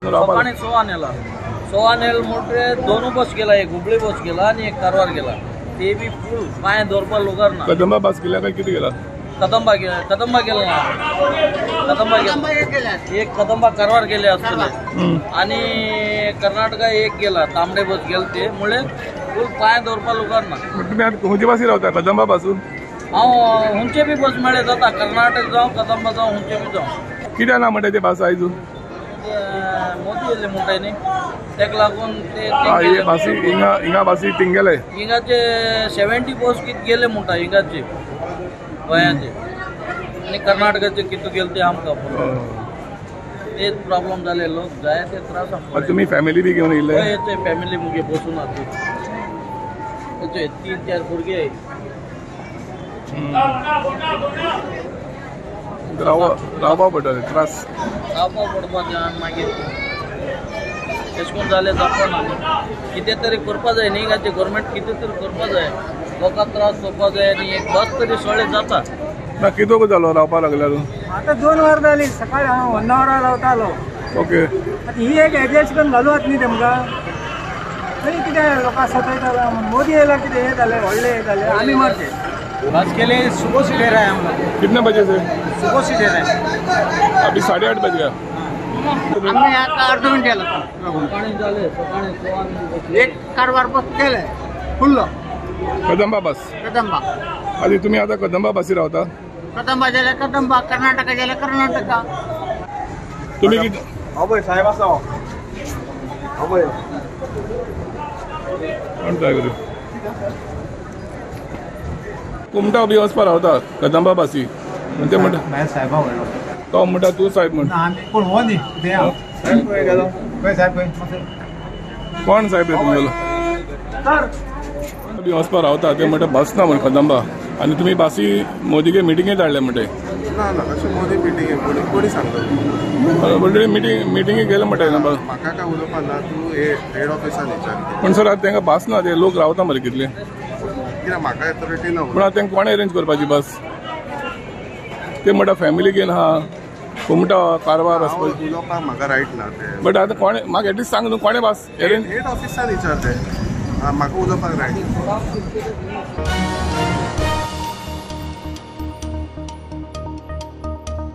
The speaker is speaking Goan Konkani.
सकाळी 6 येला 6 येल म्हणटरे दोनू बस गेला, एक हुबळी बस गेला आणि एक कारवार गेला. ते बी फुल पांय दवरपा लोकार ना. कदंबा बस गेला काय किती गेला? कदंबा गेला, कदंबा गेला ना, कदंबा गेला एक, कदंबा कारवार गेले असतले आणि कर्नाटका एक गेला, तांबडे बस गेले. ते मुळे फुल पांय दवरपा लोकार ना. तुम्ही आता खंयची बसी रावता? कदंबा पासून हांव हुंचे बी बस मेळ्ळे जाता, कर्नाटक जावं कदंबा जावं हुंचे बी जावं. कित्याक ना म्हणटा ते बस आयज? मोदी येयले म्हणटाय न्ही, तेका लागून ते बसी हिंगा हिंगा बसी थिंग गेले. हिंगाचे 70 बस कित गेले म्हणटा, हिंगाचे गोंयाचे आनी कर्नाटकाचे कितू गेले ते आमकां खबर. तेच प्रॉब्लम जाले, लोक जाय ते त्रास आमकां. तुमी फॅमिली बी घेवन येयले? हय, ते फॅमिली मुगे बसून आसा. 3-4 भुरगे. रावपा पडटा त्रास, रावपा पडपाचें. आनी मागीर तेश कोन जालें जावपा ना. कितें तरी करपा जाय न्ही, हांगाचें गव्हर्मेंट कितें तरी करपा जाय, लोकांक त्रास करपा जाय आनी एक बस तरी सगळें जाता ना. कितोक जालो रावपा लागल्यार? आतां 2 वर जाली. सकाळी हांव होन्नावरा रावतालो. ओके. आतां ही एक एडजस्ट करून घालूं न्ही तेमकां. तरी कितें लोकांक सतयता, मोदी येयला कितें हें जालें व्हडलें हें जालें, आमी मारचें. बस के लिए सुबह से दे रहा है हम लोग. कितने बजे से? सुबह से दे रहे हैं. अभी 8:30 बज गया. आम्ही आता अर्ध मिनिट आलो. एक कारवार बस केले फुल्ल कदंबा बस. कदंबा. आधी तुम्ही आता कदंबा बसी राहता? कदंबा गेले कदंबा, कर्नाटका गेले कर्नाटका. तुम्ही किती? अभय साहेब असा अभय कोण ड्रायव्हर? कुमटा बी वचपा रावता कदंबा बसी. ते म्हणटा साहेबा व्हडलो तो म्हणटा तूं साहेब म्हण. कोण हो न्ही साहेब? कोण साहेब रे तुमगेलो? बी वचपा रावता ते म्हणटा बस ना म्हण कदंबा. आनी तुमी बासी मोदीगे मिटिंगे धाडले म्हणटे? ना ना, अशें मोदी मिटिंगे कोणी सांगता? मिटींग मिटिंगे गेले म्हणटा ना. म्हाका काय उलोवपा ना, तूं हेड ऑफिसान विचार. पूण सर आतां तेंका बस ना, ते लोक रावता मरे कितले. कित्याक म्हाका अथॉरिटी ना. पूण आतां तेंका कोणें अरेंज करपाची बस? ते म्हणटा फॅमिली घेवन आहा, कुमटा कारवार वचपाची. उलोवपाक म्हाका रायट ना ते. बट आतां कोणें म्हाका एटलिस्ट सांग न्हू कोणें बस अरेंज? हेड ऑफिसान विचार ते, म्हाका उलोवपाक रायट.